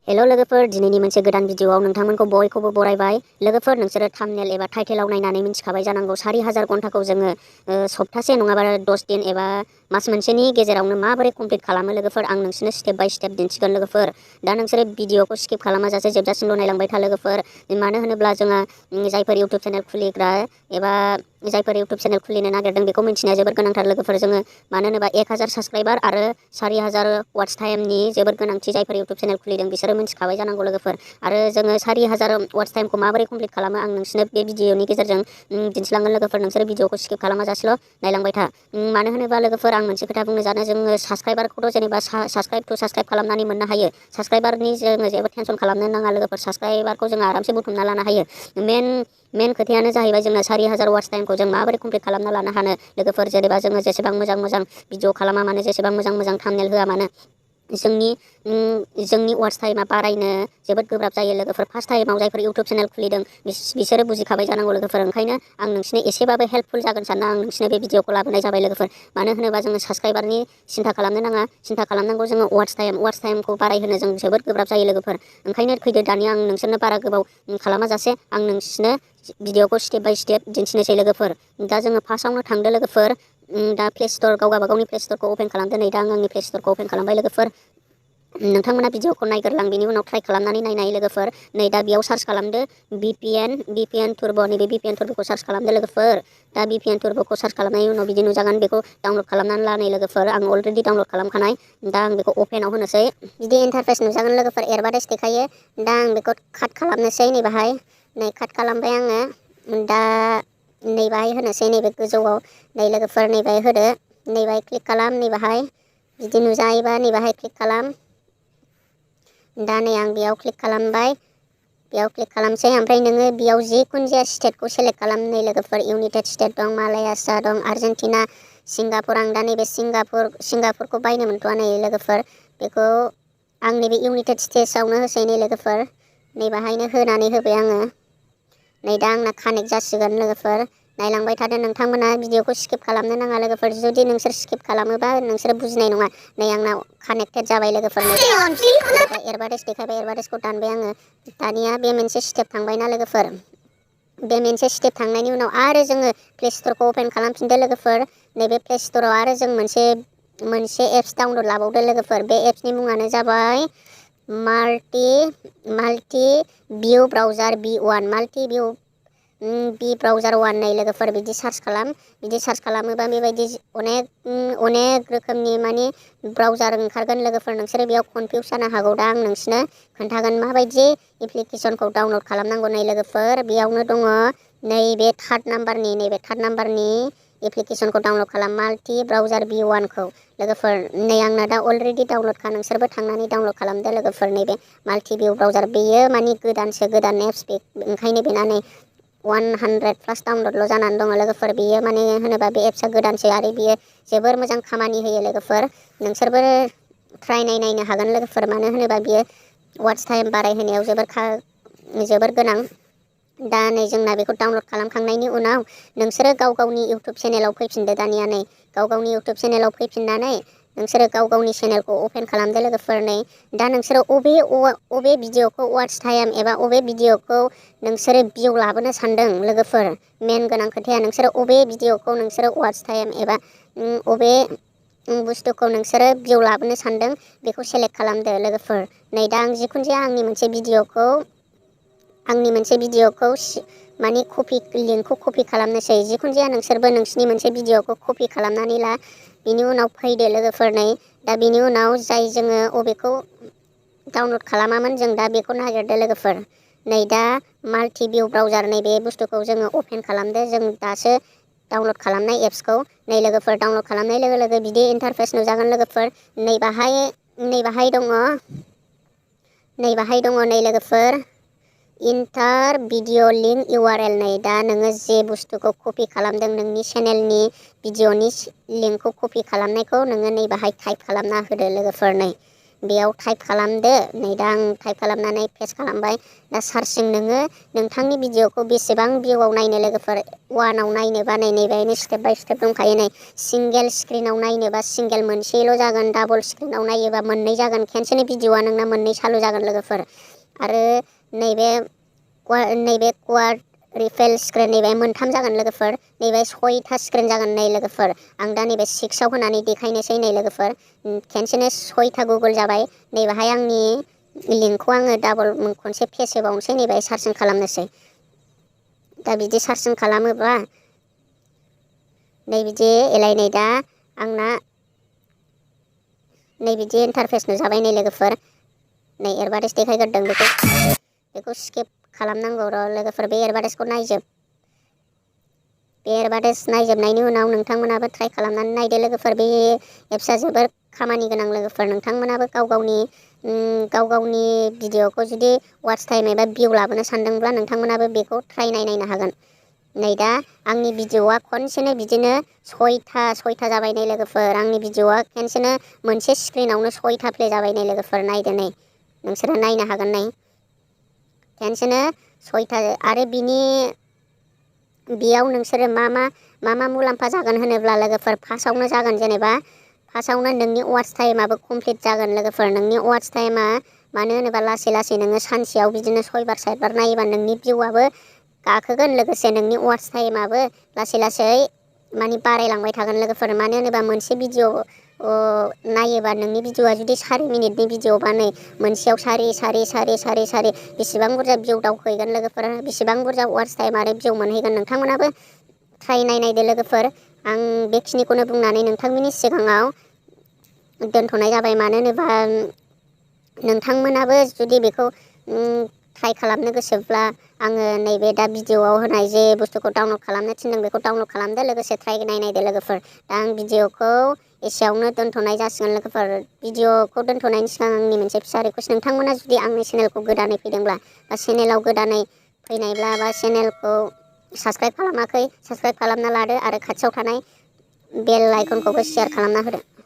हेल' लोगोफोर, दिनैनि मोनसे गोदान भिडिअआव नोंथांमोनखौ बयखौबो बरायबाय। लोगोफोर, नोंसोरो थाम्बनेल एबा टाइटेलाव नायनानै मिन्थिखाबाय जानांगौ 4000 घन्टाखौ जोङो सप्तासे नङाबा 10 दिन एबा मास मोनसेनि गेजेरावनो माबोरै कमप्लिट खालामो। लोगोफोर, आं नोंसोरनो स्टेप बाय स्टेप दिन्थिगोन। लोगोफोर, दा नोंसोरो भिडिअखौ स्किप खालामाजासे जोबजासिमल' नायलांबाय था। लोगोफोर, मानो होनोब्ला जोंहा जायफोर इउटुब चेनेल खुलिग्रा एबा जायफोर इउटुब चेनेल खुलिनो नागिरदों बेखौ मिन्थिनाया जोबोद गोनांथार। लोगोफोर, जोङो मानो होनोबा 1000 साबस्क्राइबार आरो 4000 वाट्च टाइमनि जोबोद गोनांथि। जायफोर इउटुब चेनेल खुलिदों बिसोरो मिन्थिखाबाय जानांगौ। लोगोफोर, आरो जोङो 4000 वाट्च टाइमखौ माबोरै कमप्लिट खालामो आं नोंसोरनो बे भिडिअनि गेजेरजों दिन्थिलांगोन। लोगोफोर, नोंसोर भिडिअखौ स्किप खालामाजासेल' नायलांबाय था। मानो होनोबा लोगोफोर, आं मोनसे खोथा बुंनो सानो, जोङो साबस्क्राइबारखौथ' जेनेबा साबस्क्राइब खालामनानै मोननो हायो। साबस्क्राइबारनि जोङो जेबो टेनसन खालामनो नाङा। लोगोफोर, साबस्क्राइबारखौ जोङो आरामसे बुथुमना लानो हायो। मेन खोथायानो जाहैबाय जोंना 4000 वाट्च टाइमखौ जों माबोरै कमप्लिट खालामना लानो हानो। लोगोफोर, जेनेबा जोङो जेसेबां मोजां भिडिअ खालामा मानो, जेसेबां मोजां थाम्बनेल होआ मानो, जोंनि वाट्च टाइमा बारायनो जोबोद गोब्राब जायो। लोगोफोर, फार्स्ट टाइमाव जायफोर इउटुब चेनेल खुलिदों बिसोरो बुजिखाबाय जानांगौ। लोगोफोर, ओंखायनो आं नोंसिनो एसेबाबो हेल्पफुल जागोन सानना आं नोंसिनो बे भिडिअखौ लाबोनाय जाबाय। लोगोफोर, मानो होनोबा जोङो साबस्क्राइबारनि सिन्था खालामनो नाङा, सिन्था खालामनांगौ जोङो वाट्च टाइमखौ बारायहोनो जों जोबोद गोब्राब जायो। लोगोफोर, ओंखायनो फैदो दानिया आं नोंसोरनो बारा गोबाव खालामाजासे आं नोंसिनो भिडिअखौ स्टेप बाय स्टेप दिन्थिनोसै। लोगोफोर, दा जोङो फार्स्टआवनो थांदो। लोगोफोर, दा प्ले स्ट'र गावगाबागावनि प्ले स्ट'रखौ अपेन खालामदो। नै दा आं आंनि प्ले स्ट'रखौ अपेन खालामबाय। लोगोफोर, नोंथांमोना भिडिअखौ नायग्रोलां, बिनि उनाव ट्राइ खालामनानै नाय। लोगोफोर, नै दा बेयाव सार्च खालामदो VPN टुर्ब'। नैबे VPN टुर्ब'खौ सार्च खालामदो। लोगोफोर, दा VPN टुर्ब'खौ सार्च खालामनायनि उनाव बिदि नुजागोन, बेखौ डाउनलड खालामनानै ला। नै लोगोफोर, आं अलरेडि डाउनलड खालामखानाय। दा आं बेखौ अपेनाव होनोसै। बिदि इन्टारफेस नुजागोन। लोगोफोर, एडभार्टाइज देखायो। दा आं बेखौ काट खालामनोसै। नै बाहाय, नै काट खालामबाय आङो। दा नै बाहाय होनोसै, नैबे गोजौआव। नै लोगोफोर, नै बाहाय होदो। नै बाहाय क्लिक खालाम। नै बाहाय बिदि नुजायोबा नै बाहाय क्लिक खालाम। दा नै आं बेयाव क्लिक खालामबाय। बेयाव क्लिक खालामसै। ओमफ्राय नोङो बेयाव जिखुनु जाया स्टेटखौ सेलेक्ट खालाम। नै लोगोफोर, इउनाइटेड स्टेट दं, मालायासा दं, आर्जेन्टिना, सिंगापुर। आं दा नैबे सिंगापुरखौ बायनो मोनथ'वा। नै लोगोफोर, बेखौ आं नैबे इउनाइटेड स्टेट्सआवनो होसै। नै लोगोफोर, नै बाहायनो होनानै होबाय आङो। नै दा आंना कानेक्ट जासिगोन। लोगोफोर, नायलांबाय थादो। नोंथांमोना भिडिअखौ स्किप खालामनो नाङा। लोगोफोर, जुदि नोंसोर स्किप खालामोबा नोंसोर बुजिनाय नङा। नै आंनाव कानेक्टेड जाबाय। लोगोफोर, एडभार्टाइज देखायबाय। एडभार्टाइजखौ दानबाय आङो। दानिया बे मोनसे स्टेप थांबायना लोगोफोर, बे मोनसे स्टेप थांनायनि उनाव आरो जोङो प्ले स्ट'रखौ अपेन खालामफिनदो। लोगोफोर, नैबे प्ले स्ट'राव आरो जों मोनसे एप्स डाउनलड लाबावदो। लोगोफोर, बे एप्सनि मुङानो जाबाय माल्टि भिउ ब्राउजार B1, माल्टि भिउ ब्राउजार 1। नै लोगोफोर, बिदि सार्च खालाम। बिदि सार्च खालामोबा बेबायदि अनेक रोखोमनि माने ब्राउजार ओंखारगोन। लोगोफोर, नोंसोरो बेयाव कनफिउस जानो हागौ। दा आं नोंसिनो खोन्थागोन माबायदि एप्लिकेसनखौ डाउनलड खालामनांगौ। नै लोगोफोर, बेयावनो दङ नैबे थार्ड नाम्बारनि एप्लिकेसनखौ डाउनलड खालाम, माल्टि ब्राउजार B1 खौ। लोगोफोर, नै आंना दा अलरेडि डाउनलडखा। नोंसोरबो थांनानै डाउनलड खालामदो। लोगोफोर, नैबे माल्टि भिउ ब्राउजार, बेयो माने गोदान एप्स, ओंखायनो बेना नै 100+ डाउनलडल' जानानै दङ। लोगोफोर, बेयो माने होनोबा बे एप्सआ गोदानसो आरो बियो जोबोर मोजां खामानि होयो। लोगोफोर, नोंसोरबो ट्राइ नायनो हागोन। लोगोफोर, मानो होनोबा बियो वाट्च टाइम बारायहोनायाव जोबोर गोनां। दा नै जोंना बेखौ डाउनलड खालामखांनायनि उनाव नोंसोरो गावनि इउटुब चेनेलाव फैफिनदो। दानिया नै गावनि इउटुब चेनेलाव फैफिननानै नोंसोरो गावनि चेनेलखौ अपेन खालामदो। लोगोफोर, नै दा नोंसोरो अबे भिडिअखौ वाट्च टाइम एबा अबे भिडिअखौ नोंसोरो भिउ लाबोनो सानदों। लोगोफोर, मेन गोनां खोथाया नोंसोरो अबे भिडिअखौ नोंसोरो वाट्च टाइम एबा अबे बुस्थुखौ नोंसोरो भिउ लाबोनो सानदों बेखौ सेलेक्ट खालामदो। लोगोफोर, नै दा आं जिखुनु जाया आंनि मोनसे भिडिअखौ माने लिंकखौ कपि खालामनोसै। जिखुनु जाया नोंसोरबो नोंसिनि मोनसे भिडिअखौ कपि खालामनानै ला। बिनि उनाव फैदो। लोगोफोर, नै दा बिनि उनाव जाय जोङो अबेखौ डाउनलड खालामामोन जों दा बेखौ नागिरदो। लोगोफोर, नै दा माल्टि भिउ ब्राउजार, नैबे बुस्थुखौ जोङो अपेन खालामदो। जों दासो डाउनलड खालामनाय एप्सखौ। नै लोगोफोर, डाउनलड खालामनाय लोगो लोगो बिदि इन्टारफेस नुजागोन। लोगोफोर, नै बाहाय दङ नै लोगोफोर, इन्टार भिडिअ लिंक URL। नै दा नोङो जे बुस्थुखौ कपि खालामदों, नोंनि चेनेलनि भिडिअनि लिंकखौ कपि खालामनायखौ नोङो नै बाहाय टाइप खालामना होदो। लोगोफोर, नै बेयाव टाइप खालामदो। नै दा आं टाइप खालामनानै पेस्ट खालामबाय। दा सार्चिं नोङो नोंथांनि भिडिअखौ बेसेबां भिउआव नायनो लोगोफोर, वानाव नायनोबा नैबेहायनो स्टेप बाय स्टेप दंखायो। नै सिंगेल स्क्रिनाव नायनोबा सिंगेल मोनसेल' जागोन, डाबल स्क्रिनाव नायोबा मोननै जागोन, खेनसेनि भिडिअआ नोंना मोननै सालु जागोन लोगोफोर। आरो नैबे क्वाड रिफेल स्क्रिन नैबे मोनथाम जागोन लोगोफोर। नैबे 6था स्क्रिन जागोन नै लोगोफोर। आं दा नैबे 6आव होनानै देखायनोसै नै लोगोफोर। खेनसेनो 6था गुगोल जाबाय। नैबेहाय आंनि लिंकखौ आङो डाबल खनसे पेस्ट होबावनोसै, नैबे सार्चिं खालामनोसै। दा बिदि सार्चिं खालामोब्ला नै बिदि एलायनै दा आंना नै बिदि इन्टारफेस नुजाबाय नै लोगोफोर। नै एडभार्टाइज देखायग्रोदों, बेखौ स्किप खालामनांगौ र' लोगोफोर। बे एडभार्टाइजखौ नायजोब। बे एडभार्टाइज नायजोबनायनि उनाव नोंथांमोनाबो ट्राइ खालामनानै नायदो लोगोफोर। बे एप्सआ जोबोर खामानि गोनां लोगोफोर। नोंथांमोनाबो गाव गावनि भिडिअखौ जुदि वाट्च टाइम एबा भिउ लाबोनो सानदोंब्ला नोंथांमोनाबो बेखौ ट्राइ नायनायनो हागोन। नै दा आंनि भिडिअआ खनसेनो बिदिनो 6था जाबाय नै लोगोफोर। आंनि भिडिअआ खेनसेनो मोनसे स्क्रिनावनो 6था प्ले जाबाय नै लोगोफोर। नायदो नै, नोंसोरो नायनो हागोन नै खेनसेनो 6था। आरो बेयाव नोंसोरो मा मा मुलाम्फा जागोन होनोब्ला लोगोफोर, फार्स्टआवनो जागोन जेनेबा फार्स्टआवनो नोंनि वाट्च टाइमाबो कमप्लिट जागोन लोगोफोर। नोंनि वाट्च टाइमा मानो होनोबा लासै लासै नोङो सानसेयाव बिदिनो 6बार 7बार नायोबा नोंनि भिउआबो गाखोगोन, लोगोसे नोंनि वाट्च टाइमाबो लासै लासै माने बारायलांबाय थागोन लोगोफोर। मानो होनोबा मोनसे भिडिअ नायोबा नोंनि भिडिअआ जुदि 4 मिनिटनि भिडिअबा नै मोनसेयाव सारि बेसेबां बुरजा भिउ दावखोहैगोन लोगोफोर, बेसेबां बुरजा वाट्च टाइम आरो भिउ मोनहैगोन। नोंथांमोनाबो ट्राइ नायदो लोगोफोर। आं बेखिनिखौनो बुंनानै नोंथांमोननि सिगाङाव दोनथ'नाय जाबाय। मानो होनोबा नोंथांमोनाबो जुदि बेखौ ट्राइ खालामनो गोसोब्ला आङो नैबे दा भिडिअआव होनाय जे बुस्थुखौ डाउनलड खालामनो थिनदों बेखौ डाउनलड खालामदो, लोगोसे ट्राइ नायदो लोगोफोर। दा आं भिडिअखौ एसेयावनो दोनथ'नाय जासिगोन लोगोफोर। भिडिअखौ दोनथ'नायनि सिगां आंनि मोनसे फिसा रिकुवेस्ट, नोंथांमोना जुदि आंनि चेनेलखौ गोदानै फैदोंब्ला बा चेनेलाव गोदानै फैनायब्ला बा चेनेलखौ साबस्क्राइब खालामाखै, साबस्क्राइब खालामना लादो आरो खाथियाव थानाय बेल आइकनखौबो शेयार खालामना होदो।